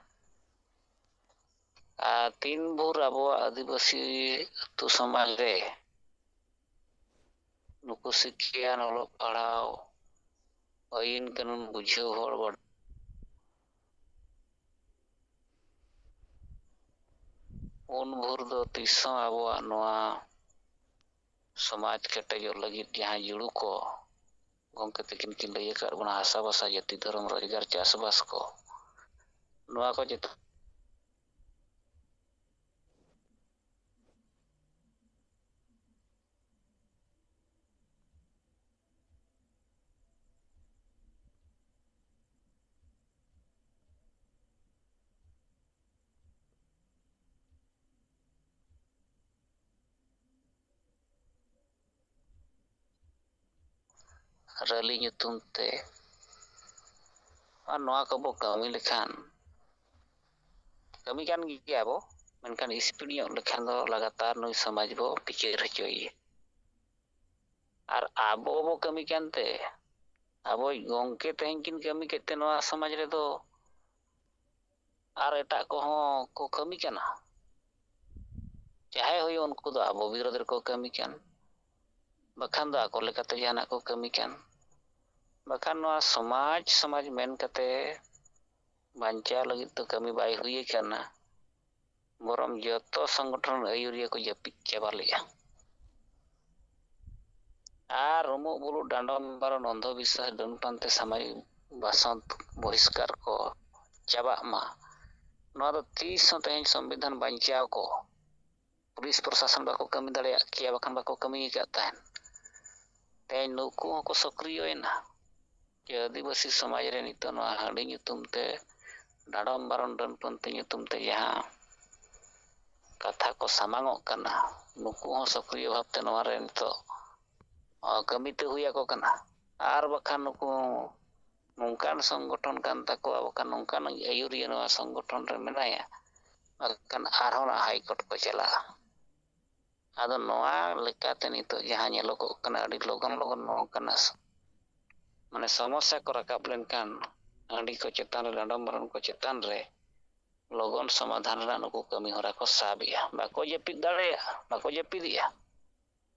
ᱟᱨ ᱛᱤᱱ ᱵᱷᱳᱨ ᱟᱵᱚᱣᱟᱜ ᱟᱹᱫᱤᱵᱟᱹᱥᱤ ᱟᱹᱛᱩ ᱥᱚᱢᱟᱡᱽ ᱨᱮ ᱱᱩᱠᱩ ᱥᱤᱠᱠᱷᱤᱭᱟᱱ, ᱚᱞᱚᱜ ᱯᱟᱲᱦᱟᱣ, ᱟᱹᱭᱤᱱ ᱠᱟᱹᱱᱩᱱ ᱵᱩᱡᱷᱟᱹᱣ ᱦᱚᱲ ᱵᱟᱹᱱᱩᱜ, ᱩᱱ ᱵᱷᱳᱨ ᱫᱚ ᱛᱤᱥ ᱦᱚᱸ ᱟᱵᱚᱣᱟᱜ ᱱᱚᱣᱟ ᱥᱚᱢᱟᱡᱽ ᱠᱮᱴᱮᱡᱚᱜ ᱞᱟᱹᱜᱤᱫ ᱡᱟᱦᱟᱸ ᱡᱩᱲᱩ ᱠᱚ ᱜᱚᱢᱠᱮ ᱛᱟᱹᱠᱤᱱ ᱠᱤᱱ ᱞᱟᱹᱭ ᱟᱠᱟᱫ ᱵᱚᱱᱟ, ᱦᱟᱥᱟᱵᱷᱟᱥᱟ, ᱡᱟᱹᱛᱤ, ᱫᱷᱚᱨᱚᱢ, ᱨᱳᱡᱽᱜᱟᱨ, ᱪᱟᱥᱵᱟᱥ ᱠᱚ, ᱱᱚᱣᱟ ᱠᱚ ᱪᱮᱛᱟᱱ ᱨᱮᱞᱤ ᱧᱩᱛᱩᱢ ᱛᱮ᱾ ᱟᱨ ᱱᱚᱣᱟ ᱠᱚᱵᱚ ᱠᱟᱹᱢᱤ ᱞᱮᱠᱷᱟᱱ, ᱠᱟᱹᱢᱤ ᱠᱟᱱ ᱜᱮᱭᱟ ᱵᱚ, ᱢᱮᱱᱠᱷᱟᱱ ᱥᱯᱤᱰ ᱧᱚᱜ ᱞᱮᱠᱷᱟᱱ ᱫᱚ ᱞᱟᱜᱟᱛᱟᱨ ᱱᱩᱭ ᱥᱚᱢᱟᱡᱽ ᱵᱚ ᱵᱤᱪᱟᱹᱨ ᱦᱚᱪᱚᱭᱮᱭᱟ᱾ ᱟᱨ ᱟᱵᱚ ᱵᱚ ᱠᱟᱹᱢᱤ ᱠᱟᱱᱛᱮ, ᱟᱵᱚᱭᱤᱡ ᱜᱚᱢᱠᱮ ᱛᱮᱦᱮᱧ ᱠᱤᱱ ᱠᱟᱹᱢᱤ ᱠᱮᱫ ᱛᱮ ᱱᱚᱣᱟ ᱥᱚᱢᱟᱡᱽ ᱨᱮᱫᱚ ᱟᱨ ᱮᱴᱟᱜ ᱠᱚᱦᱚᱸ ᱠᱚ ᱠᱟᱹᱢᱤ ᱠᱟᱱᱟ᱾ ᱡᱟᱦᱟᱸᱭ ᱦᱩᱭᱩᱜ, ᱩᱱᱠᱩ ᱫᱚ ᱟᱵᱚ ᱵᱤᱨᱳᱫᱷ ᱨᱮᱠᱚ ᱠᱟᱹᱢᱤ ᱠᱟᱱ, ᱵᱟᱠᱷᱟᱱ ᱫᱚ ᱟᱠᱚ ᱞᱮᱠᱟᱛᱮ ᱡᱟᱦᱟᱱᱟᱜ ᱠᱚ ᱠᱟᱹᱢᱤ ᱠᱟᱱ, ᱵᱟᱠᱷᱟᱱ ᱱᱚᱣᱟ ᱥᱚᱢᱟᱡᱽ, ᱥᱚᱢᱟᱡᱽ ᱢᱮᱱ ᱠᱟᱛᱮ ᱵᱟᱧᱪᱟᱣ ᱞᱟᱹᱜᱤᱫ ᱫᱚ ᱠᱟᱹᱢᱤ ᱵᱟᱭ ᱦᱩᱭ ᱟᱠᱟᱱᱟ᱾ ᱵᱚᱨᱚᱝ ᱡᱚᱛᱚ ᱥᱚᱝᱜᱚᱴᱷᱚᱱ ᱟᱹᱭᱩᱨᱤᱭᱟᱹ ᱠᱚ ᱡᱟᱹᱯᱤᱫ ᱪᱟᱵᱟ ᱞᱮᱫᱼᱟ᱾ ᱟᱨ ᱩᱢᱩᱜ ᱵᱩᱞᱩᱜ, ᱰᱟᱸᱰᱚᱢ ᱵᱟᱨᱚᱱ, ᱚᱱᱫᱷᱚ ᱵᱤᱥᱣᱟᱥ, ᱰᱟᱹᱱ ᱯᱟᱱᱛᱮ, ᱥᱟᱢᱟᱡᱤᱠ ᱵᱟᱥᱚᱱᱛ ᱵᱚᱦᱤᱥᱠᱟᱨ ᱠᱚ ᱪᱟᱵᱟᱜ ᱢᱟ᱾ ᱱᱚᱣᱟ ᱫᱚ ᱛᱤᱥ ᱦᱚᱸ ᱛᱮᱦᱮᱧ ᱥᱚᱝᱵᱤᱫᱷᱟᱱ ᱵᱟᱧᱪᱟᱣ ᱠᱚ ᱯᱩᱞᱤᱥ ᱯᱨᱚᱥᱟᱥᱚᱱ ᱵᱟᱠᱚ ᱠᱟᱹᱢᱤ ᱫᱟᱲᱮᱭᱟᱜ ᱠᱮᱭᱟ, ᱵᱟᱠᱷᱟᱱ ᱵᱟᱠᱚ ᱠᱟᱹᱢᱤ ᱟᱠᱟᱫ ᱛᱟᱦᱮᱸᱫ᱾ ᱛᱮᱦᱮᱧ ᱱᱩᱠᱩ ᱦᱚᱸᱠᱚ ᱥᱚᱠᱨᱤᱭᱚᱭᱮᱱᱟ᱾ ᱡᱮ ᱟᱹᱫᱤᱵᱟᱹᱥᱤ ᱥᱚᱢᱟᱡᱽ ᱨᱮ ᱱᱤᱛᱚᱜ ᱱᱚᱣᱟ ᱦᱟᱺᱰᱤ ᱧᱩᱛᱩᱢ ᱛᱮ, ᱰᱟᱸᱰᱚᱢ ᱵᱟᱨᱚᱱ, ᱰᱟᱹᱱ ᱯᱟᱹᱱᱛᱤ ᱧᱩᱛᱩᱢ ᱛᱮ ᱡᱟᱦᱟᱸ ᱠᱟᱛᱷᱟ ᱠᱚ ᱥᱟᱢᱟᱝᱚᱜ ᱠᱟᱱᱟ, ᱱᱩᱠᱩ ᱦᱚᱸ ᱥᱚᱠᱨᱤᱭᱚ ᱵᱷᱟᱵᱽᱛᱮ ᱱᱚᱣᱟ ᱨᱮ ᱱᱤᱛᱚᱜ, ᱚ, ᱠᱟᱹᱢᱤ ᱛᱮ ᱦᱩᱭ ᱟᱠᱚ ᱠᱟᱱᱟ᱾ ᱟᱨ ᱵᱟᱠᱷᱟᱱ ᱱᱩᱠᱩ ᱱᱚᱝᱠᱟᱱ ᱥᱚᱝᱜᱚᱴᱷᱚᱱ ᱠᱟᱱ ᱛᱟᱠᱚᱣᱟ, ᱵᱟᱠᱷᱟᱱ ᱱᱚᱝᱠᱟᱱ ᱟᱹᱭᱩᱨᱤᱭᱟᱹ ᱱᱚᱣᱟ ᱥᱚᱝᱜᱚᱴᱷᱚᱱ ᱨᱮ ᱢᱮᱱᱟᱭᱟ, ᱵᱟᱠᱷᱟᱱ ᱟᱨᱦᱚᱸ ᱱᱟᱜ ᱦᱟᱭ ᱠᱳᱨᱴ ᱠᱚ ᱪᱟᱞᱟᱜᱼᱟ᱾ ᱟᱫᱚ ᱱᱚᱣᱟ ᱞᱮᱠᱟᱛᱮ ᱱᱤᱛᱚᱜ ᱡᱟᱦᱟᱸ ᱧᱮᱞᱚᱜᱚᱜ ᱠᱟᱱᱟ, ᱟᱹᱰᱤ ᱞᱚᱜᱚᱱ ᱞᱚᱜᱚᱱ ᱱᱚᱝᱠᱟᱱᱟᱜ ᱥ-, ᱢᱟᱱᱮ ᱥᱚᱢᱚᱥᱥᱟ ᱠᱚ ᱨᱟᱠᱟᱵ ᱞᱮᱱᱠᱷᱟᱱ, ᱦᱟᱺᱰᱤ ᱠᱚ ᱪᱮᱛᱟᱱ ᱨᱮ, ᱰᱟᱸᱰᱚᱢ ᱵᱟᱨᱚᱱ ᱠᱚ ᱪᱮᱛᱟᱱ ᱨᱮ ᱞᱚᱜᱚᱱ ᱥᱚᱢᱟᱫᱷᱟᱱ ᱨᱮᱱᱟᱜ ᱱᱩᱠᱩ ᱠᱟᱹᱢᱤ ᱦᱚᱨᱟ ᱠᱚ ᱥᱟᱵ ᱮᱜᱼᱟ᱾ ᱵᱟᱠᱚ ᱡᱟᱹᱯᱤᱫ ᱫᱟᱲᱮᱭᱟᱜᱼᱟ, ᱵᱟᱠᱚ ᱡᱟᱹᱯᱤᱫᱮᱜᱼᱟ᱾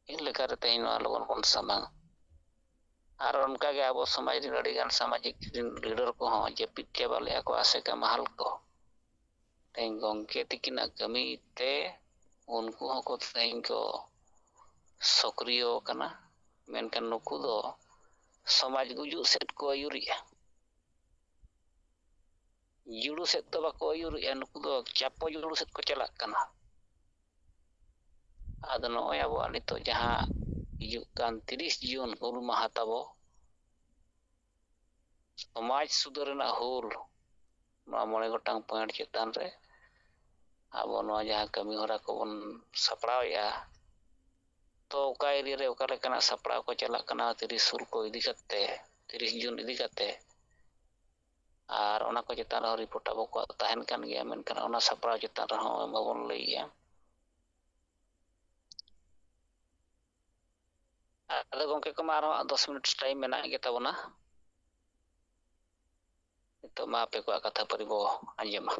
ᱪᱮᱫ ᱞᱮᱠᱟᱨᱮ ᱛᱮᱦᱮᱧ ᱱᱚᱣᱟ ᱞᱚᱜᱚᱱ ᱵᱚᱱ ᱥᱟᱢᱟᱝᱟ? ᱟᱨ ᱚᱱᱠᱟᱜᱮ ᱟᱵᱚ ᱥᱚᱢᱟᱡᱽ ᱨᱮᱱ ᱟᱹᱰᱤᱜᱟᱱ ᱥᱟᱢᱟᱡᱤᱠ ᱨᱮᱱ ᱞᱤᱰᱟᱨ ᱠᱚᱦᱚᱸ ᱡᱟᱹᱯᱤᱫ ᱪᱟᱵᱟ ᱞᱮᱫᱼᱟ ᱠᱚ ᱟᱥᱮᱠᱟ ᱢᱟᱦᱟᱞ ᱠᱚ᱾ ᱛᱮᱦᱮᱧ ᱜᱚᱢᱠᱮ ᱛᱤᱠᱤᱱᱟᱜ ᱠᱟᱹᱢᱤ ᱛᱮ ᱩᱱᱠᱩ ᱦᱚᱸᱠᱚ ᱛᱮᱦᱮᱧ ᱠᱚ ᱥᱚᱠᱨᱤᱭᱚ ᱟᱠᱟᱱᱟ᱾ ᱢᱮᱱᱠᱷᱟᱱ ᱱᱩᱠᱩ ᱫᱚ ᱥᱚᱢᱟᱡᱽ ᱜᱩᱡᱩᱜ ᱥᱮᱫ ᱠᱚ ᱟᱹᱭᱩᱨᱮᱜᱼᱟ᱾ ᱡᱩᱲᱩ ᱥᱮᱫ ᱫᱚ ᱵᱟᱠᱚ ᱟᱹᱭᱩᱨᱮᱜᱼᱟ, ᱱᱩᱠᱩ ᱫᱚ ᱪᱟᱯᱚ ᱡᱩᱲᱩ ᱥᱮᱫ ᱠᱚ ᱪᱟᱞᱟᱜ ᱠᱟᱱᱟ᱾ ᱟᱫᱚ ᱱᱚᱜᱼᱚᱭ ᱟᱵᱚᱣᱟᱜ ᱱᱤᱛᱚᱜ ᱡᱟᱦᱟᱸ ᱦᱤᱡᱩᱜ ᱠᱟᱱ ᱛᱤᱨᱤᱥ ᱡᱩᱱ ᱦᱩᱞ ᱢᱟᱦᱟ ᱛᱟᱵᱚ, ᱥᱚᱢᱟᱡᱽ ᱥᱩᱫᱷᱟᱹᱨ ᱨᱮᱱᱟᱜ ᱦᱩᱞ, ᱱᱚᱣᱟ ᱢᱚᱬᱮ ᱜᱚᱴᱟᱝ ᱯᱚᱭᱮᱱᱴ ᱪᱮᱛᱟᱱ ᱨᱮ ᱟᱵᱚ ᱱᱚᱣᱟ ᱡᱟᱦᱟᱸ ᱠᱟᱹᱢᱤ ᱦᱚᱨᱟ ᱠᱚᱵᱚᱱ ᱥᱟᱯᱲᱟᱣᱮᱫᱼᱟ, ᱛᱚ ᱚᱠᱟ ᱮᱨᱤᱭᱟ ᱨᱮ ᱚᱠᱟ ᱞᱮᱠᱟᱱᱟᱜ ᱥᱟᱯᱲᱟᱣ ᱠᱚ ᱪᱟᱞᱟᱜ ᱠᱟᱱᱟ ᱛᱤᱨᱤᱥ ᱦᱩᱞ ᱠᱚ ᱤᱫᱤ ᱠᱟᱛᱮ, ᱛᱤᱨᱤᱥ ᱡᱩᱱ ᱤᱫᱤ ᱠᱟᱛᱮ, ᱟᱨ ᱚᱱᱟ ᱠᱚ ᱪᱮᱛᱟᱱ ᱨᱮᱦᱚᱸ ᱨᱤᱯᱳᱨᱴ ᱟᱵᱚ ᱠᱚᱣᱟᱜ ᱛᱟᱦᱮᱱ ᱠᱟᱱ ᱜᱮᱭᱟ, ᱢᱮᱱᱠᱷᱟᱱ ᱚᱱᱟ ᱥᱟᱯᱲᱟᱣ ᱪᱮᱛᱟᱱ ᱨᱮᱦᱚᱸ ᱵᱟᱵᱚᱱ ᱞᱟᱹᱭᱮᱜᱼᱟ᱾ ᱟᱫᱚ ᱜᱚᱢᱠᱮ ᱠᱚᱢᱟ ᱟᱨᱦᱚᱸ ᱫᱚᱥ ᱢᱤᱱᱤᱴ ᱴᱟᱭᱤᱢ ᱢᱮᱱᱟᱜ ᱜᱮ ᱛᱟᱵᱚᱱᱟ᱾ ᱱᱤᱛᱚᱜ ᱢᱟ ᱟᱯᱮ ᱠᱚᱣᱟᱜ ᱠᱟᱛᱷᱟ ᱯᱟᱹᱨᱤ ᱵᱚ ᱟᱸᱡᱚᱢᱟ᱾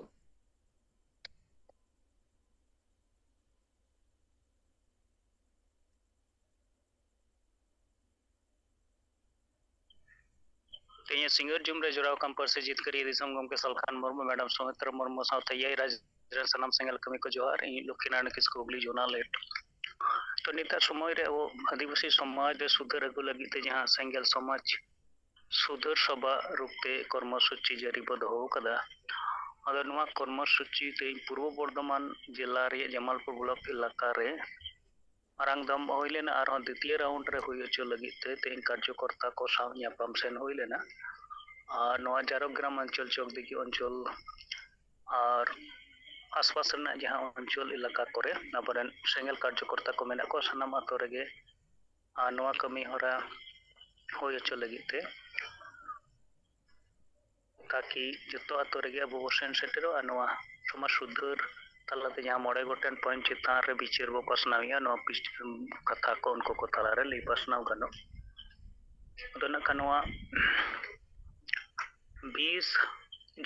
ᱛᱮᱦᱮᱧ ᱥᱤᱸᱜᱟᱹᱲ ᱡᱩᱢ ᱨᱮ ᱡᱚᱲᱟᱣ ᱟᱠᱟᱱ ᱯᱟᱹᱨᱥᱤ ᱡᱤᱛᱠᱟᱹᱨᱤᱭᱟᱹ ᱫᱤᱥᱚᱢ ᱜᱚᱢᱠᱮ ᱥᱟᱞᱠᱷᱟᱱ ᱢᱩᱨᱢᱩ, ᱢᱮᱰᱟᱢ ᱥᱩᱢᱤᱛᱨᱟ ᱢᱩᱨᱢᱩ ᱥᱟᱶᱛᱮ ᱮᱭᱟᱭ ᱨᱟᱡᱽ ᱨᱮᱱ ᱥᱟᱱᱟᱢ ᱥᱮᱸᱜᱮᱞ ᱠᱟᱹᱢᱤ ᱠᱚ ᱡᱚᱦᱟᱨ᱾ ᱤᱧ ᱞᱚᱠᱠᱷᱤᱱᱟᱨᱟᱭᱚᱬ ᱠᱤᱥᱠᱩ, ᱦᱩᱜᱽᱞᱤ ᱡᱳᱱᱟᱞ ᱦᱮᱰ᱾ ᱛᱚ ᱱᱤᱛᱟᱜ ᱥᱚᱢᱚᱭ ᱨᱮ ᱟᱵᱚ ᱟᱹᱫᱤᱵᱟᱹᱥᱤ ᱥᱚᱢᱟᱡᱽ ᱨᱮ ᱥᱩᱫᱷᱟᱹᱨ ᱟᱹᱜᱩ ᱞᱟᱹᱜᱤᱫ ᱛᱮ ᱡᱟᱦᱟᱸ ᱥᱮᱸᱜᱮᱞ ᱥᱚᱢᱟᱡᱽ ᱥᱩᱫᱷᱟᱹᱨ ᱥᱚᱵᱷᱟ ᱨᱩᱯ ᱛᱮ ᱠᱚᱨᱢᱚᱥᱩᱪᱤ ᱡᱟᱹᱨᱤ ᱵᱚ ᱫᱚᱦᱚ ᱟᱠᱟᱫᱟ, ᱟᱫᱚ ᱱᱚᱣᱟ ᱠᱚᱨᱢᱚᱥᱩᱪᱤ ᱛᱮᱦᱮᱧ ᱯᱩᱨᱵᱚ ᱵᱚᱨᱫᱷᱚᱢᱟᱱ ᱡᱮᱞᱟ ᱨᱮᱭᱟᱜ ᱡᱟᱢᱟᱞᱯᱩᱨ ᱵᱞᱚᱠ ᱮᱞᱟᱠᱟ ᱨᱮ ᱢᱟᱨᱟᱝ ᱫᱟᱢ ᱦᱩᱭ ᱞᱮᱱᱟ, ᱟᱨᱦᱚᱸ ᱫᱤᱛᱤᱭᱚ ᱨᱟᱣᱩᱱᱰ ᱨᱮ ᱦᱩᱭ ᱦᱚᱪᱚ ᱞᱟᱹᱜᱤᱫ ᱛᱮ ᱛᱮᱦᱮᱧ ᱠᱟᱨᱡᱚᱠᱚᱨᱛᱟ ᱠᱚ ᱥᱟᱶ ᱧᱟᱯᱟᱢ ᱥᱮᱱ ᱦᱩᱭ ᱞᱮᱱᱟ᱾ ᱟᱨ ᱱᱚᱣᱟ ᱡᱟᱨᱚᱜᱽᱨᱟᱢ ᱚᱧᱪᱚᱞ, ᱪᱚᱠᱫᱤᱜᱷᱤ ᱚᱧᱪᱚᱞ ᱟᱨ ᱟᱥᱯᱟᱥ ᱨᱮᱱᱟᱜ ᱡᱟᱦᱟᱸ ᱚᱧᱪᱚᱞ ᱮᱞᱟᱠᱟ ᱠᱚᱨᱮ ᱟᱵᱚᱨᱮᱱ ᱥᱮᱸᱜᱮᱞ ᱠᱟᱨᱡᱚᱠᱚᱨᱛᱟ ᱠᱚ ᱢᱮᱱᱟᱜ ᱠᱚᱣᱟ, ᱥᱟᱱᱟᱢ ᱟᱛᱳ ᱨᱮᱜᱮ ᱟᱨ ᱱᱚᱣᱟ ᱠᱟᱹᱢᱤ ᱦᱚᱨᱟ ᱦᱩᱭ ᱦᱚᱪᱚ ᱞᱟᱹᱜᱤᱫ ᱛᱮ, ᱛᱟᱠᱤ ᱡᱚᱛᱚ ᱟᱛᱳ ᱨᱮᱜᱮ ᱟᱵᱚ ᱵᱚ ᱥᱮᱱ ᱥᱮᱴᱮᱨᱚᱜᱼᱟ᱾ ᱱᱚᱣᱟ ᱥᱚᱢᱟᱡᱽ ᱥᱩᱫᱷᱟᱹᱨ ᱛᱟᱞᱟᱛᱮ ᱡᱟᱦᱟᱸ ᱢᱚᱬᱮ ᱜᱚᱴᱮᱱ ᱯᱚᱭᱮᱱᱴ ᱪᱮᱛᱟᱱ ᱨᱮ ᱵᱤᱪᱟᱹᱨ ᱵᱚ ᱯᱟᱥᱱᱟᱣᱮᱫᱼᱟ, ᱱᱚᱣᱟ ᱯᱤᱥ-, ᱠᱟᱛᱷᱟ ᱠᱚ ᱩᱱᱠᱩ ᱠᱚ ᱛᱟᱞᱟᱨᱮ ᱞᱟᱹᱭ ᱯᱟᱥᱱᱟᱣ ᱜᱟᱱᱚᱜ᱾ ᱟᱫᱚ ᱱᱟᱜ ᱠᱷᱟᱱ ᱱᱚᱣᱟ ᱵᱤᱥ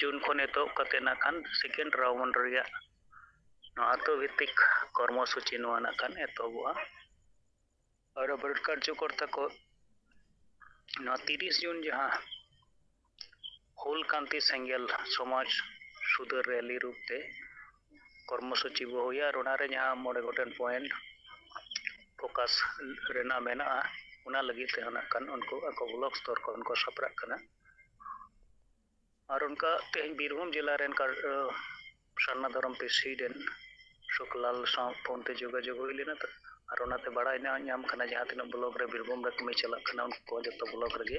ᱡᱩᱱ ᱠᱷᱚᱱ ᱮᱛᱚᱦᱚᱵ ᱠᱟᱛᱮ ᱱᱟᱜ ᱠᱷᱟᱱ ᱥᱮᱠᱮᱱᱰ ᱨᱟᱣᱩᱱᱰ ᱨᱮᱭᱟᱜ ᱱᱚᱣᱟ ᱟᱛᱳ ᱵᱷᱤᱛᱛᱤᱠ ᱠᱚᱨᱢᱚᱥᱩᱪᱤ ᱱᱚᱣᱟ ᱱᱟᱜ ᱠᱷᱟᱱ ᱮᱛᱚᱦᱚᱵᱚᱜᱼᱟ᱾ ᱟᱨ ᱟᱵᱚᱨᱮᱱ ᱠᱟᱨᱡᱚᱠᱚᱨᱛᱟ ᱠᱚ ᱱᱚᱣᱟ ᱛᱤᱨᱤᱥ ᱡᱩᱱ ᱡᱟᱦᱟᱸ ᱦᱩᱞ ᱠᱟᱱᱛᱤ ᱥᱮᱸᱜᱮᱞ ᱥᱚᱢᱟᱡᱽ ᱥᱩᱫᱷᱟᱹᱨ ᱨᱮᱞᱤ ᱨᱩᱯ ᱛᱮ ᱠᱚᱨᱢᱚᱥᱩᱪᱤ ᱵᱚ ᱦᱩᱭᱟ, ᱟᱨ ᱚᱱᱟᱨᱮ ᱡᱟᱦᱟᱸ ᱢᱚᱬᱮ ᱜᱚᱴᱮᱱ ᱯᱚᱭᱮᱱᱴ ᱯᱷᱳᱠᱟᱥ ᱨᱮᱱᱟᱜ ᱢᱮᱱᱟᱜᱼᱟ, ᱚᱱᱟ ᱞᱟᱹᱜᱤᱫ ᱛᱮᱦᱚᱸ ᱱᱟᱜ ᱠᱷᱟᱱ ᱩᱱᱠᱩ ᱟᱠᱚ ᱵᱞᱚᱠ ᱥᱛᱚᱨ ᱠᱷᱚᱱ ᱠᱚ ᱥᱟᱯᱲᱟᱜ ᱠᱟᱱᱟ᱾ ᱟᱨ ᱚᱱᱠᱟ ᱛᱮᱦᱮᱧ ᱵᱤᱨᱵᱷᱩᱢ ᱡᱮᱞᱟ ᱨᱮᱱ ᱠᱟᱨ-, ᱥᱟᱨᱱᱟ ᱫᱷᱚᱨᱚᱢ ᱯᱨᱮᱥᱤᱰᱮᱱᱴ ᱥᱩᱠᱞᱟᱞ ᱥᱟᱶ ᱯᱷᱳᱱ ᱛᱮ ᱡᱳᱜᱟᱡᱳᱜᱽ ᱦᱩᱭ ᱞᱮᱱᱟ᱾ ᱟᱨ ᱚᱱᱟᱛᱮ ᱵᱟᱲᱟᱭ ᱧᱟ-, ᱧᱟᱢ ᱠᱟᱱᱟ, ᱡᱟᱦᱟᱸ ᱛᱤᱱᱟᱹᱜ ᱵᱞᱚᱠ ᱨᱮ ᱵᱤᱨᱵᱷᱩᱢ ᱨᱮ ᱠᱟᱹᱢᱤ ᱪᱟᱞᱟᱜ ᱠᱟᱱᱟ, ᱩᱱᱠᱩ ᱠᱚ ᱡᱚᱛᱚ ᱵᱞᱚᱠ ᱨᱮᱜᱮ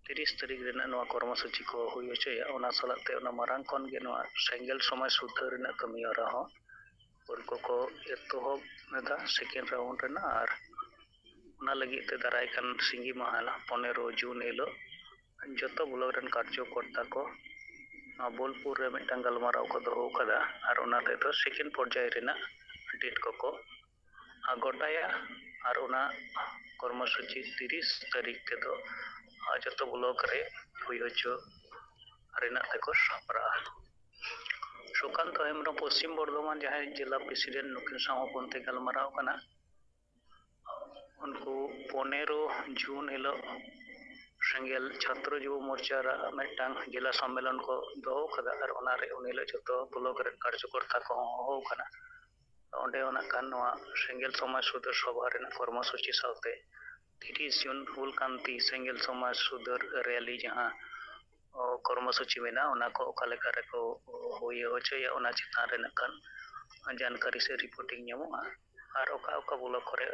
ᱛᱤᱨᱤᱥ ᱛᱟᱹᱨᱤᱠᱷ ᱨᱮᱱᱟᱜ ᱱᱚᱣᱟ ᱠᱚᱨᱢᱚᱥᱩᱪᱤ ᱠᱚ ᱦᱩᱭ ᱦᱚᱪᱚᱭᱟ᱾ ᱚᱱᱟ ᱥᱟᱞᱟᱜ ᱛᱮ ᱚᱱᱟ ᱢᱟᱨᱟᱝ ᱠᱷᱚᱱ ᱜᱮ ᱱᱚᱣᱟ ᱥᱮᱸᱜᱮᱞ ᱥᱚᱢᱟᱡᱽ ᱥᱩᱫᱷᱟᱹᱨ ᱨᱮᱱᱟᱜ ᱠᱟᱹᱢᱤ ᱦᱚᱨᱟ ᱦᱚᱸ ᱩᱱᱠᱩ ᱠᱚ ᱮᱛᱚᱦᱚᱵ ᱮᱫᱟ ᱥᱮᱠᱮᱱᱰ ᱨᱟᱣᱩᱱᱰ ᱨᱮᱱᱟᱜ᱾ ᱟᱨ ᱚᱱᱟ ᱞᱟᱹᱜᱤᱫ ᱛᱮ ᱫᱟᱨᱟᱭ ᱠᱟᱱ ᱥᱤᱸᱜᱤ ᱢᱟᱦᱟ ᱯᱚᱱᱮᱨᱚ ᱡᱩᱱ ᱦᱤᱞᱳᱜ ᱡᱚᱛᱚ ᱵᱞᱚᱠ ᱨᱮᱱ ᱠᱟᱨᱡᱚᱠᱚᱨᱛᱟ ᱠᱚ ᱱᱚᱣᱟ ᱵᱳᱞᱯᱩᱨ ᱨᱮ ᱢᱤᱫᱴᱟᱝ ᱜᱟᱞᱢᱟᱨᱟᱣ ᱠᱚ ᱫᱚᱦᱚ ᱟᱠᱟᱫᱟ᱾ ᱟᱨ ᱚᱱᱟ ᱛᱮᱫᱚ ᱥᱮᱠᱮᱱᱰ ᱯᱚᱨᱡᱟᱭ ᱨᱮᱱᱟᱜ ᱰᱮᱴ ᱠᱚᱠᱚ ᱜᱚᱴᱟᱭᱟ᱾ ᱟᱨ ᱚᱱᱟ ᱠᱚᱨᱢᱚᱥᱩᱪᱤ ᱛᱤᱨᱤᱥ ᱛᱟᱹᱨᱤᱠᱷ ᱛᱮᱫᱚ ᱡᱚᱛᱚ ᱵᱞᱚᱠ ᱨᱮ ᱦᱩᱭ ᱦᱚᱪᱚ ᱨᱮᱱᱟᱜ ᱛᱮᱠᱚ ᱥᱟᱯᱲᱟᱜᱼᱟ᱾ ᱥᱩᱠᱟᱱᱛᱚ ᱦᱮᱢᱵᱨᱚᱢ ᱯᱚᱥᱪᱤᱢ ᱵᱚᱨᱫᱷᱚᱢᱟᱱ ᱡᱟᱦᱟᱸᱭ ᱡᱮᱞᱟ ᱯᱨᱮᱥᱤᱰᱮᱱᱴ, ᱱᱩᱠᱤᱱ ᱥᱟᱶ ᱦᱚᱸ ᱯᱷᱳᱱ ᱛᱮ ᱜᱟᱞᱢᱟᱨᱟᱣ ᱠᱟᱱᱟ᱾ ᱩᱱᱠᱩ ᱯᱚᱱᱮᱨᱚ ᱡᱩᱱ ᱦᱤᱞᱳᱜ ᱥᱮᱸᱜᱮᱞ ᱪᱷᱟᱛᱨᱚ ᱡᱩᱵᱚ ᱢᱳᱨᱪᱟ ᱨᱮ ᱢᱤᱫᱴᱟᱝ ᱡᱮᱞᱟ ᱥᱚᱢᱢᱮᱞᱚᱱ ᱠᱚ ᱫᱚᱦᱚ ᱠᱟᱫᱟ᱾ ᱟᱨ ᱚᱱᱟ ᱨᱮ ᱩᱱ ᱦᱤᱞᱳᱜ ᱡᱚᱛᱚ ᱵᱞᱚᱠ ᱨᱮᱱ ᱠᱟᱨᱡᱚᱠᱚᱨᱛᱟ ᱠᱚᱦᱚᱸ ᱦᱚᱦᱚ ᱠᱟᱱᱟ᱾ ᱚᱸᱰᱮ ᱦᱚᱸ ᱱᱟᱜ ᱠᱷᱟᱱ ᱱᱚᱣᱟ ᱥᱮᱸᱜᱮᱞ ᱥᱚᱢᱟᱡᱽ ᱥᱩᱫᱷᱟᱹᱨ ᱥᱚᱵᱷᱟ ᱨᱮᱱᱟᱜ ᱠᱚᱨᱢᱚᱥᱩᱪᱤ ᱥᱟᱶᱛᱮ ᱛᱤᱨᱤᱥ ᱡᱩᱱ ᱦᱩᱞ ᱠᱟᱱᱛᱤ ᱥᱮᱸᱜᱮᱞ ᱥᱚᱢᱟᱡᱽ ᱥᱩᱫᱷᱟᱹᱨ ᱨᱮᱞᱤ ᱡᱟᱦᱟᱸ, ᱚ, ᱠᱚᱨᱢᱚᱥᱩᱪᱤ ᱢᱮᱱᱟᱜᱼᱟ, ᱚᱱᱟ ᱠᱚ ᱚᱠᱟ ᱞᱮᱠᱟ ᱨᱮᱠᱚ ᱦᱩᱭ ᱦᱚᱪᱚᱭᱟ, ᱚᱱᱟ ᱪᱮᱛᱟᱱ ᱨᱮ ᱱᱟᱜ ᱠᱷᱟᱱ ᱡᱟᱱᱠᱟᱨᱤ ᱥᱮ ᱨᱤᱯᱳᱨᱴᱤᱝ ᱧᱟᱢᱚᱜᱼᱟ᱾ ᱟᱨ ᱚᱠᱟ ᱚᱠᱟ ᱵᱞᱚᱠ ᱠᱚᱨᱮ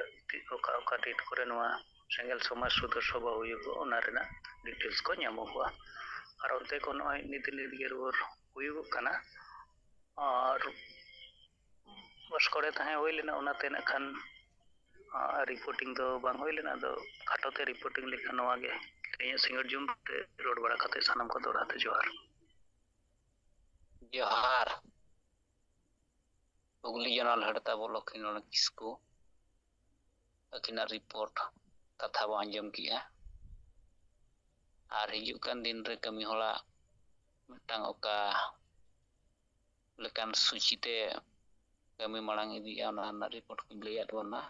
ᱚᱠᱟ ᱚᱠᱟ ᱰᱮᱴ ᱠᱚᱨᱮ ᱱᱚᱣᱟ ᱥᱮᱸᱜᱮᱞ ᱥᱚᱢᱟᱡᱽ ᱥᱩᱫᱷᱟᱹᱨ ᱥᱚᱵᱷᱟ ᱦᱩᱭᱩᱜᱚᱜᱼᱟ, ᱚᱱᱟ ᱨᱮᱱᱟᱜ ᱰᱤᱴᱮᱞᱥ ᱠᱚ ᱧᱟᱢᱚᱜᱚᱜᱼᱟ᱾ ᱟᱨ ᱚᱱᱛᱮ ᱠᱷᱚᱱ ᱱᱚᱜᱼᱚᱭ ᱱᱤᱛ ᱱᱤᱛ ᱜᱮ ᱨᱩᱣᱟᱹᱲ ᱦᱩᱭᱩᱜᱚᱜ ᱠᱟᱱᱟ᱾ ᱟᱨ ᱵᱟᱥ ᱠᱚᱨᱮ ᱛᱟᱦᱮᱸ ᱦᱩᱭ ᱞᱮᱱᱟ, ᱚᱱᱟᱛᱮ ᱱᱟᱜ ᱠᱷᱟᱱ, ᱟ, ᱨᱤᱯᱳᱨᱴᱤᱝ ᱫᱚ ᱵᱟᱝ ᱦᱩᱭ ᱞᱮᱱᱟ᱾ ᱟᱫᱚ ᱠᱷᱟᱴᱚ ᱛᱮ ᱨᱤᱯᱳᱨᱴᱤᱝ ᱞᱮᱠᱷᱟᱱ ᱱᱚᱣᱟ ᱜᱮ, ᱛᱮᱦᱮᱧᱟᱜ ᱥᱤᱸᱜᱟᱹᱲ ᱡᱚᱢ ᱛᱮ ᱨᱚᱲ ᱵᱟᱲᱟ ᱠᱟᱛᱮ ᱥᱟᱱᱟᱢ ᱠᱚ ᱫᱚᱦᱲᱟ ᱛᱮ ᱡᱚᱦᱟᱨ᱾ ᱡᱚᱦᱟᱨ᱾ ᱦᱩᱜᱽᱞᱤ ᱡᱚᱱᱟᱞ ᱦᱟᱲᱫᱟ ᱵᱚᱞᱚᱠ ᱠᱷᱤᱱᱚᱲ ᱠᱤᱥᱠᱩ ᱟᱹᱠᱤᱱᱟᱜ ᱨᱤᱯᱳᱨᱴ ᱠᱟᱛᱷᱟ ᱵᱚ ᱟᱸᱡᱚᱢ ᱠᱮᱜᱼᱟ᱾ ᱟᱨ ᱦᱤᱡᱩᱜ ᱠᱟᱱ ᱫᱤᱱ ᱨᱮ ᱠᱟᱹᱢᱤ ᱦᱚᱲᱟᱜ ᱢᱤᱫᱴᱟᱝ ᱚᱠᱟ ᱞᱮᱠᱟᱱ ᱥᱩᱪᱤ ᱛᱮ ᱠᱟᱹᱢᱤ ᱢᱟᱲᱟᱝ ᱤᱫᱤᱜᱼᱟ, ᱚᱱᱟ ᱨᱮᱱᱟᱜ ᱨᱤᱯᱳᱨᱴ ᱠᱚᱧ ᱞᱟᱹᱭᱟᱫ ᱵᱚᱱᱟ᱾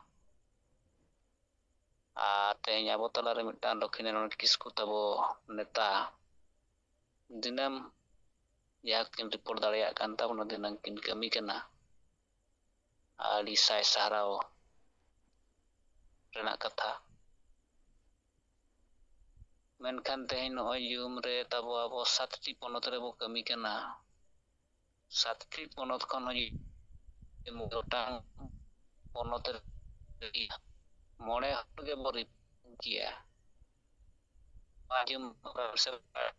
ᱟᱨ ᱛᱮᱦᱮᱧ ᱟᱵᱚ ᱛᱟᱞᱟᱨᱮ ᱢᱤᱫᱴᱟᱝ ᱞᱚᱠᱠᱷᱤᱱᱟᱨᱟᱭᱚᱬ ᱠᱤᱥᱠᱩ ᱛᱟᱵᱚ ᱱᱮᱛᱟ ᱫᱤᱱᱟᱹᱢ ᱡᱟᱦᱟᱸ ᱠᱤᱱ ᱨᱤᱯᱳᱨᱴ ᱫᱟᱲᱮᱭᱟᱜ ᱠᱟᱱ ᱛᱟᱵᱚᱱᱟ, ᱫᱤᱱᱟᱹᱢ ᱠᱤᱱ ᱠᱟᱹᱢᱤ ᱠᱟᱱᱟ᱾ ᱟᱹᱰᱤ ᱥᱟᱭ ᱥᱟᱨᱦᱟᱣ ᱨᱮᱱᱟᱜ ᱠᱟᱛᱷᱟ᱾ ᱢᱮᱱᱠᱷᱟᱱ ᱛᱮᱦᱮᱧ ᱱᱚᱜᱼᱚᱭ ᱡᱩᱢ ᱨᱮ ᱛᱟᱵᱚ ᱟᱵᱚ ᱥᱟᱛᱴᱤ ᱯᱚᱱᱚᱛ ᱨᱮᱵᱚ ᱠᱟᱹᱢᱤ ᱠᱟᱱᱟ᱾ ᱥᱟᱛᱴᱤ ᱯᱚᱱᱚᱛ ᱠᱷᱚᱱ ᱦᱚᱸ ᱡᱩᱫᱤ ᱢᱚᱬᱮ ᱜᱚᱴᱟᱝ ᱯᱚᱱᱚᱛ ᱨᱮ ᱢᱚᱬᱮ ᱦᱚᱲ ᱜᱮᱵᱚ ᱨᱤᱯᱳᱨᱴ ᱜᱮᱭᱟ᱾ ᱟᱸᱡᱚᱢ ᱥᱮ ᱵᱟᱝ?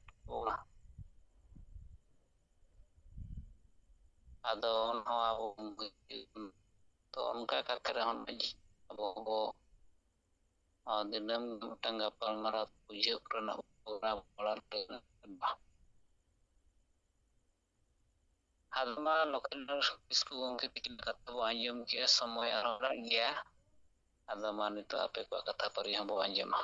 ᱟᱫᱚ ᱱᱚᱣᱟ ᱟᱵᱚ ᱛᱚ ᱚᱱᱠᱟ ᱠᱟᱛᱮ ᱨᱮᱦᱚᱸ ᱟᱵᱚ ᱵᱚ ᱟᱨ ᱫᱤᱱᱟᱹᱢ ᱜᱮ ᱢᱤᱫᱴᱟᱝ ᱜᱟᱯᱟᱞᱢᱟᱨᱟᱣ ᱵᱩᱡᱷᱟᱹᱣ ᱠᱚᱨᱮᱱᱟᱜ ᱯᱨᱳᱜᱨᱟᱢ ᱵᱟᱲᱟ ᱞᱟᱹᱜᱤᱫ᱾ ᱟᱫᱚ ᱢᱟ ᱞᱚᱠᱷᱮᱱᱫᱨᱚ ᱠᱤᱥᱠᱩ ᱜᱚᱢᱠᱮ ᱛᱤᱠᱤᱱ ᱠᱟᱛᱷᱟ ᱵᱚ ᱟᱸᱡᱚᱢ ᱠᱮᱜᱼᱟ, ᱥᱚᱢᱚᱭ ᱟᱨᱦᱚᱸ ᱢᱮᱱᱟᱜ ᱜᱮᱭᱟ᱾ ᱟᱫᱚ ᱢᱟ ᱱᱤᱛᱚᱜ ᱟᱯᱮ ᱠᱚᱣᱟᱜ ᱠᱟᱛᱷᱟ ᱯᱟᱹᱨᱤ ᱦᱚᱸ ᱵᱚ ᱟᱸᱡᱚᱢᱟ᱾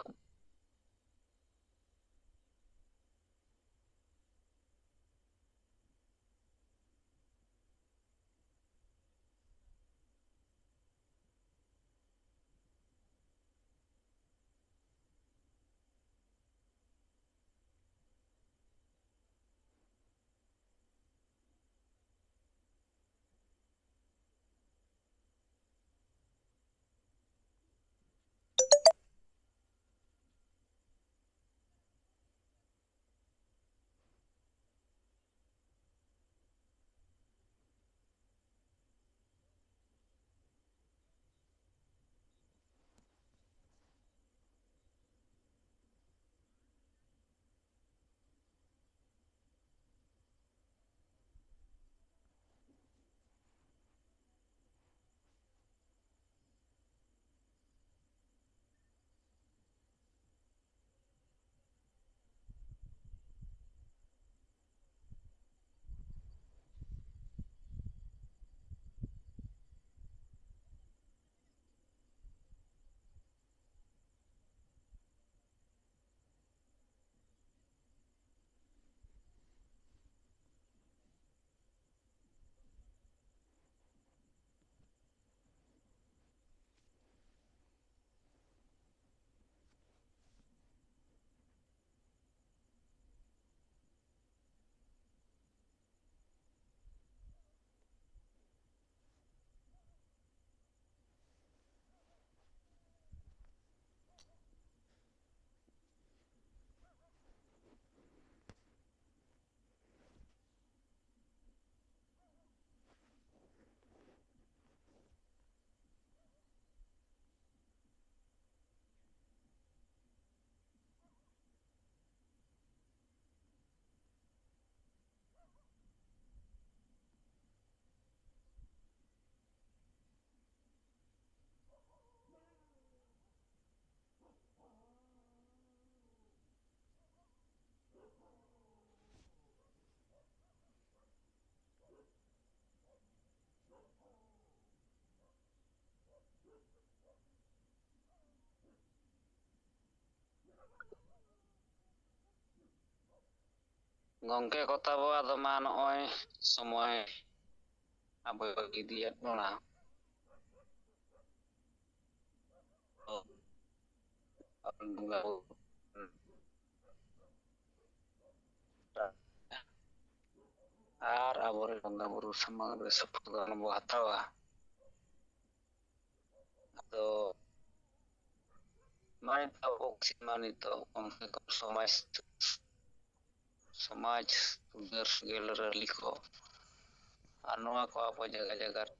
ᱜᱚᱝᱠᱮ ᱠᱚ ᱛᱟᱵᱚ, ᱟᱫᱚ ᱢᱟ ᱱᱚᱜᱼᱚᱭ ᱥᱚᱢᱚᱭ ᱟᱵᱚᱭ ᱵᱟᱹᱜᱤ ᱤᱫᱤᱭᱮᱫ ᱵᱚᱱᱟ᱾ ᱟᱨ ᱟᱵᱚᱨᱮᱱ ᱵᱚᱸᱜᱟ ᱵᱩᱨᱩ ᱥᱟᱢᱟᱝ ᱨᱮ ᱥᱚᱯᱷᱚᱞ ᱵᱚ ᱦᱟᱛᱟᱣᱟ᱾ ᱟᱫᱚ ᱢᱟᱱᱮ ᱟᱵᱚ ᱥᱮᱨᱢᱟ ᱱᱤᱛᱚᱜ ᱠᱚᱢ ᱥᱮ ᱠᱚᱢ ᱥᱚᱢᱟᱡᱽ, ᱥᱚᱢᱟᱡᱽ ᱥᱩᱫᱷᱟᱹᱨ ᱥᱮᱸᱜᱮᱞ ᱨᱮ ᱨᱟᱹᱞᱤ ᱠᱚ, ᱟᱨ ᱱᱚᱣᱟ ᱠᱚ ᱟᱵᱚ ᱡᱟᱭᱜᱟ ᱡᱟᱭᱜᱟ ᱨᱮ